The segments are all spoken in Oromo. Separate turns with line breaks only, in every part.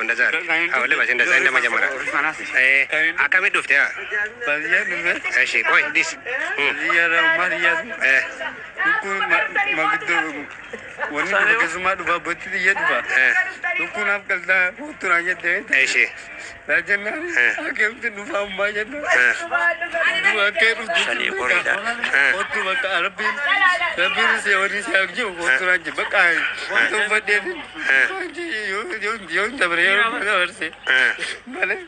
እንደዛ አዎ፣ ልበስ እንደዛ እንደ መጀመሪያ። Akkamitti dhufte?
Baadiyyaa dhufe.
እሺ ቆይ ዲስ
Baadiyyaa baadiyyaa lukkuun maguddoo wanni dhufa keessumaa dhufa abbootti xiyya dhufa. Lukkuun af qaltaa foottu naan jettee.
እሺ
Jennaan akkamitti dhufa ammaa jennaan. Akka dhuftu
Shanii horiidha.
Foottu bakka rabbiin rabbiin si wanni si jiru foottu naan jedhe bakka wanta uffadheetin yoo hin dabre yoo hin dabarse malee.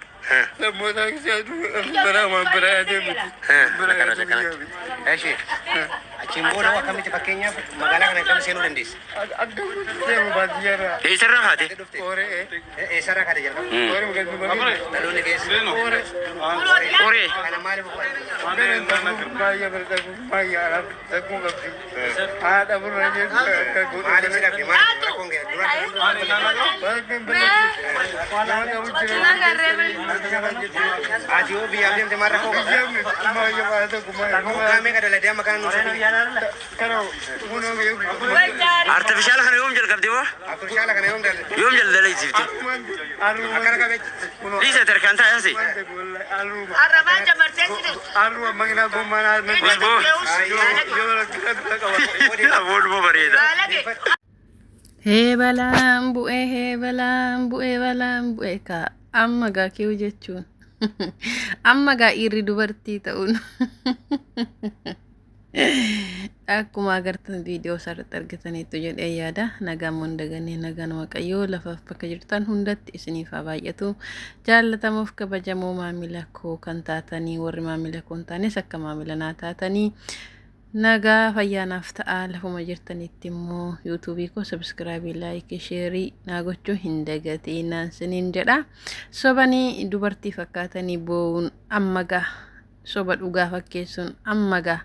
Lammoota biraa waan biraa yaadee miti. Biraa yaadee miti.
እሺ achiin booda hoo akkamitti fakkeenyaaf magaalaa kana akkamitti seenuu dandeesse?
Akkamitti deemu baadiyyaarraa.
Eessarraa kaate?
Qoree.
Eessarraa kaate jalqaba?
Qoree muka
Dhaloonni keessa.
Qoree.
Qoree.
Kana maaliif uffatte?
Baay'ee bira baay'ee alaaf sakkuu qabdi. Haadha burra jedhu.
Maaliif si dhabde? Maaliif rakkoon kee dura? Ati hoo biyyaaf deemte maal rakkoo qabda? Waggaa meeqa daladee amma kana nuuf fide?
Artifishaala kana yoom jalqabde moo?
Artifishaala kana yoom dalade?
Yoom jala dalagsiifte?
Akkana qabeechi.
Dhiisa tarkaan taa'e asi. Abooduma bareeda.
Hee balaan bu'ee, hee balaan bu'ee, balaan bu'ee kaa amma gaa kiyyuu jechuun amma gaa dhiirri dubartii ta'uun akkuma agartan viidiyoo isaarratti argataniitu jedhee yaada. Nagaan mondagannee nagaan Waaqayyoo lafaaf bakka jirtan hundatti isiniif haa baay'atu. Jaallatamuuf kabajamoo maamila koo kan taatanii, warri maamila koo hin taanes akka maamila naa taatanii nagaa fayyaa naaf ta'a. Lafuma jirtanitti immoo yuutuubii koo subscribe, like, share naa gochuu hin dagatinaan siniin jedha. Sobanii dubartii fakkaatanii boo'uun amma ga'a. Soba dhugaa fakkeessuun amma ga'a.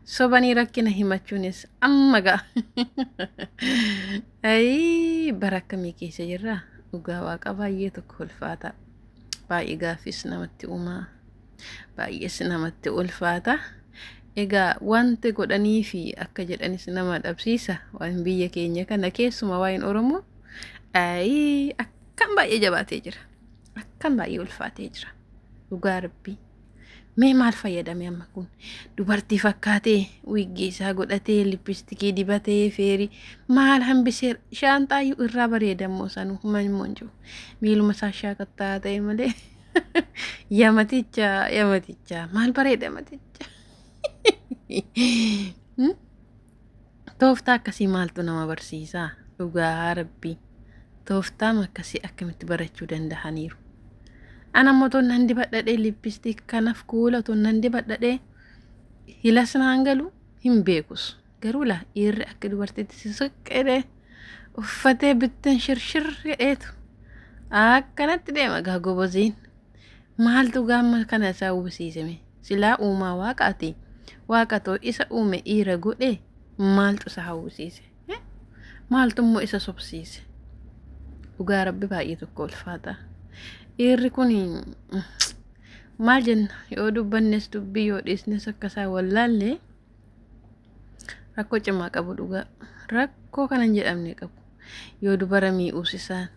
Sobanii rakkina himachuunis amma ga'a. Ayii, bara akkamii keessa jirra? Dhugaa waaqa baay'ee tokko ulfaata. Baay'ee gaaffis namatti uumaa. Baay'ees namatti ulfaata. Egaa wanti godhanii fi akka jedhanis nama dhabsiisa. Waan biyya keenya kana keessuma waa'een Oromoo ayii akkam baay'ee jabaatee jira. Akkam baay'ee ulfaatee jira. Dhugaa rabbii. Mee maal fayyadame amma kun? Dubartii fakkaatee wiggii isaa godhatee lippistikii dibatee feerii maal hambiseera? Shaanxaayyuu irraa bareedammoo sanuu human immoo hin jiru. Miiluma isaa shaakattaa ta'e malee. Yamaticha, yamaticha, maal bareeda maticha. Tooftaa akkasii maaltu nama barsiisaa? Dhugaa rabbii. Tooftaan akkasii akkamitti barachuu danda'aniiru? Ana immoo otoo nan dibadhadhee lippistiik kanaaf kuula otoo nan dibadhadhee hilas naan galu hin beekus. Garuu laa dhiirri akka dubartiitti si soqqedhee uffatee bittin shirshir jedheetu akkanatti deema gaa goboziin. Maaltu gaamma kana isaa uwwisiiseme? Silaa uumaa waaqaati. Waaqatoo isa uume dhiira godhe maaltu isa hawwisiise? Maaltu immoo isa sobsiise? Dhugaa rabbi baay'ee tokko ulfaata. Dhiirri kun maal jenna, yoo dubbannes dubbii yoo dhiisnes akka isaa wallaalle rakkoo cimaa qabu dhugaa. Rakkoo kana hin jedhamne qabu. Yoo dubara miidhuus isaan,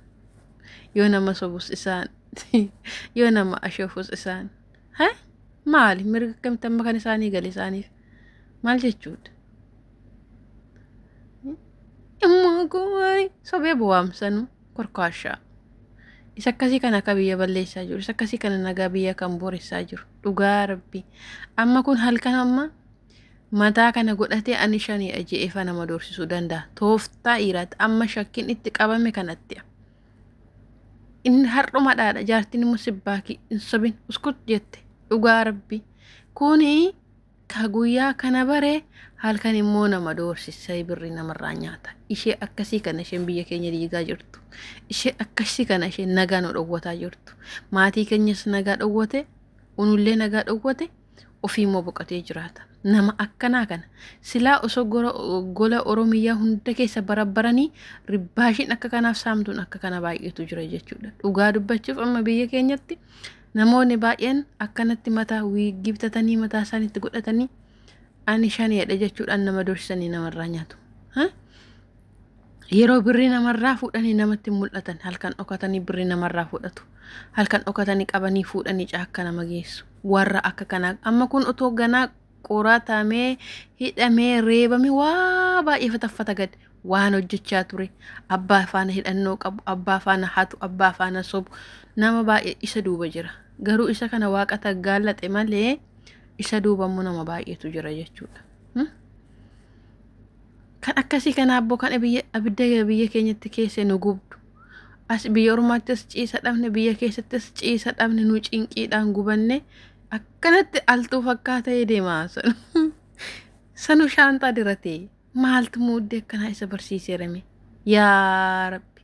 yoo nama sobus isaan, yoo nama ashoofus isaan. Ha? Maali? Mirga akkamitti amma kan isaanii gale isaaniif? Maal jechuudha? Immoo kun sobee bu'aamsanu korkaashaa. Isa akkasii kana akka biyya balleessaa jiru. Isa akkasii kana nagaa biyya kan boressaa jiru. Dhugaa rabbi. Amma kun halkan amma mataa kana godhatee ani shanii je'eefa nama doorsisuu danda'a. Tooftaa dhiiraatti amma shakkiin itti qabame kanatti. Inni har'uma dhaadha, jaartiin immoo sibbaakii hin sobin uskut jette. Dhugaa rabbi. Kuni ka guyyaa kana bare halkan immoo nama doorsisa, birrii namarraa nyaata. Ishee akkasii kana isheen biyya keenya diigaa jirtu. Ishee akkasii kana isheen nagaa nu dhowwataa jirtu. Maatii keenyas nagaa dhowwate, unullee nagaa dhowwate, ofii immoo boqotee jiraata. Nama akkanaa kana silaa osoo gola Oromiyyaa hunda keessa barabbaranii ribbaashiin akka kanaaf saamtuun akka kana baay'eetu jira jechuudha. Dhugaa dubbachuuf amma biyya keenyatti namoonni baay'een akkanatti mataa wiiggii bitatanii mataa isaaniitti godhatanii ani shaneedha jechuudhaan nama doorsisanii namarraa nyaatu. Yeroo birrii namarraa fuudhanii namatti mul'atan halkan dhokatanii birrii namarraa fudhatu. Halkan dhokatanii qabanii fuudhanii caakka nama geessu. Warra akka kanaa amma kun otoo ganaa qoratamee hidhamee reebame waa baay'ee fataffata gad waan hojjechaa ture. Abbaa faana hidhannoo qabu, abbaa faana hatu, abbaa faana sobu nama baay'ee isa duuba jira. Garuu isa kana waaqa taggaallaxe malee isa duuba immoo nama baay'eetu jira jechuudha. Kan akkasii kana abboo kan abidda biyya keenyatti keessa nu gubdu. As biyya ormaattis ciisa dhabne, biyya keessattis ciisa dhabne, nu cinqiidhaan gubanne akkanatti altuu fakkaatee deema. Sanu shaanxaa diratee maaltu muuddee akkanaa isa barsiiseerame? Yaa Rabbi,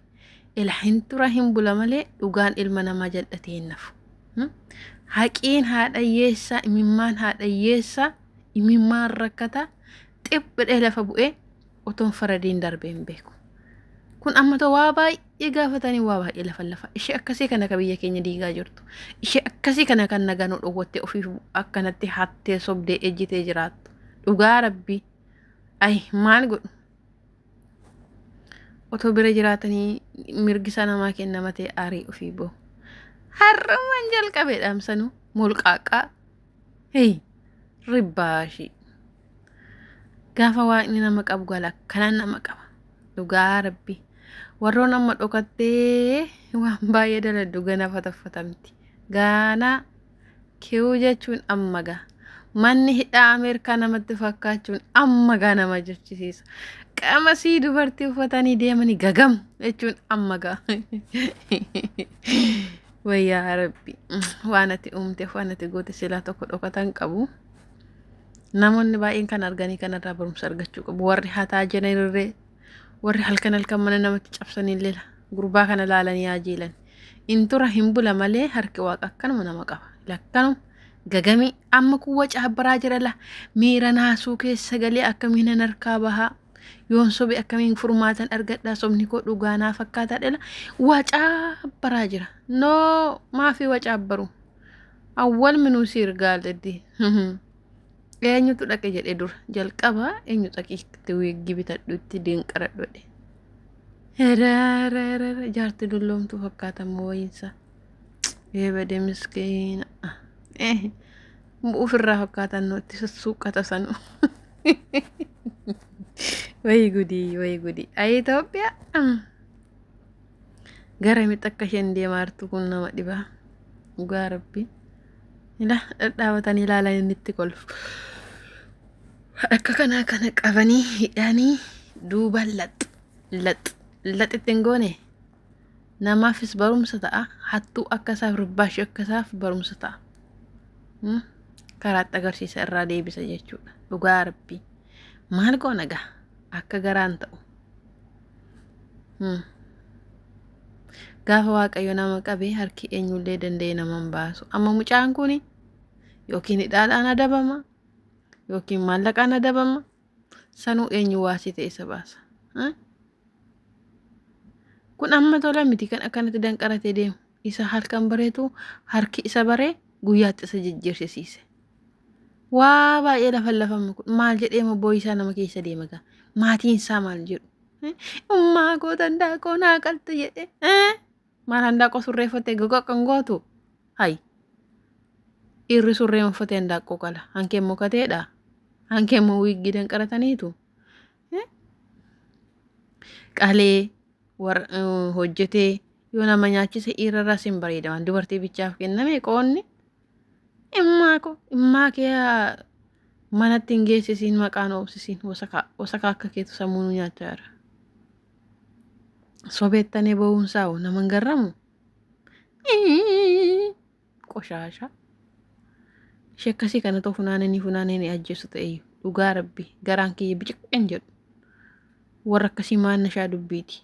ila hin tura hin bula malee dhugaan ilma namaa jal'atee hin nafu. Haqiin haadha hiyyeessaa, imimmaan haadha hiyyeessaa, imimmaan rakkataa xiphidhee lafa bu'ee otoon faradiin darbee hin beeku. Kun amma ta'u waa baay'ee gaafatanii waa baay'ee lafa lafa. Ishee akkasii kana kan biyya keenya diigaa jirtu. Ishee akkasii kana kan nagaa nu dhowwattee ofiif akkanatti hattee sobdee ejjitee jiraattu. Dhugaa Rabbii. Ay, maal godhu? Otoo bira jiraatanii mirgi isaa namaa kennama ta'e aarii ofii bahu. Har'umaan jalqabe dhaamsanuu molqaaqqaa. Hey, ribbaashii. Gaafa waaqni nama qabu gala akkanaan nama qaba. Dhugaa Rabbi. Warroon amma dhokattee waan baay'ee daladdu gana fataffatamti. Gaanaa kiwuu jechuun amma gaa. Manni hidhaa Ameerikaa namatti fakkaachuun amma gaa nama jechisiisa. Qamasii dubartii uffatanii deemanii gagam jechuun amma gaa. Wayyaa Rabbi, waan ati uumteef waan ati goote silaa tokko dhokatan qabu. Namoonni baay'een kan arganii kanarraa barumsa argachuu qabu. Warri hataa jiranirree, warri halkan halkan mana namatti cabsanii lela gurbaa kana laalanii haa jeelan. In tura hin bula malee harki waaqa akkanuma nama qaba. Lakkanuma gagamii amma kun waca habbaraa jira la miira naasuu keessa galee akkamiin harkaa bahaa. Yoon sobe akkamiin furmaatan argadhaa, sobni koo dhugaa naa fakkaataa dhala wacaabbaraa jira. Noo maafii wacaabbaru? Awwal minuu siir gaaleddi. Eenyutu dhaqe jedhe dura jalqaba eenyu dhaqiitti wiiggi bitadhu itti dinqaradhu jedhe. Hereerere jaarti dulloomtuu fakkaata moo wayiinsa. Eebade miskiina. Ofirraa fakkaatan nutti sussuuqqata sanu. Wayi gudii, wayi gudii. Ayi Itoophiyaa. Gara miti akka isheen deemaa jirtu kun nama dhibaa. Dhugaa Rabbi. Ila dhadhaabatanii ilaalan inni itti kolfu. Akka kanaa kana qabanii hidhanii duuba lax lax laxitti hin goone namaafis barumsa ta'a. Hattuu akkasaaf, ribbaashii akkasaaf barumsa ta'a. Karaatti agarsiisa, irraa deebisa jechuudha. Dhugaa Rabbi. Maal goona gaa akka garaan ta'u. Gaafa Waaqayyo nama qabee harki eenyullee danda'e nama hin baasu. Amma mucaan kun yookiin hidhaadhaan adabama yookiin maallaqaan adabama, sanuu eenyu waasii ta'e isa baasa. Kun amma tola miti kan akkanatti danqaratee deemu. Isa halkan bareetu harki isa baree guyyaatti isa jijjiirsisiise. Waa baay'ee lafa lafamu kun maal jedhee immoo boo'isaa nama keessa deema gaa. Maatiin isaa maal jedhu? Ummaa koo handaaqoo naa qaltu jedhe. Maal handaaqoo surree uffattee gogaa kan gootu? Hayi. Dhiirri surree uffatee handaaqqoo qala. Hankee immoo kateedha. Hankee immoo wiiggii danqarataniitu. Qalee warra hojjetee yoo nama nyaachise dhiirarraa sin bareedaman, dubartii bichaaf kenname qoonni. Immaa koo immaa kee manatti hin geessisiin, maqaan oobsisiin, wasakaa wasakaa akka keetu sammuu nu nyaachaa jira. Sobeettanee ba'uun isaa hoo nama hin garramu? Qoshaasha. Ishee akkasii kana ta'u funaananii funaananii ajjeesu ta'eyyuu, dhugaa Rabbi, garaan kiyya biciqqeen jedhu. Warra akkasii maal nashaa dubbiiti.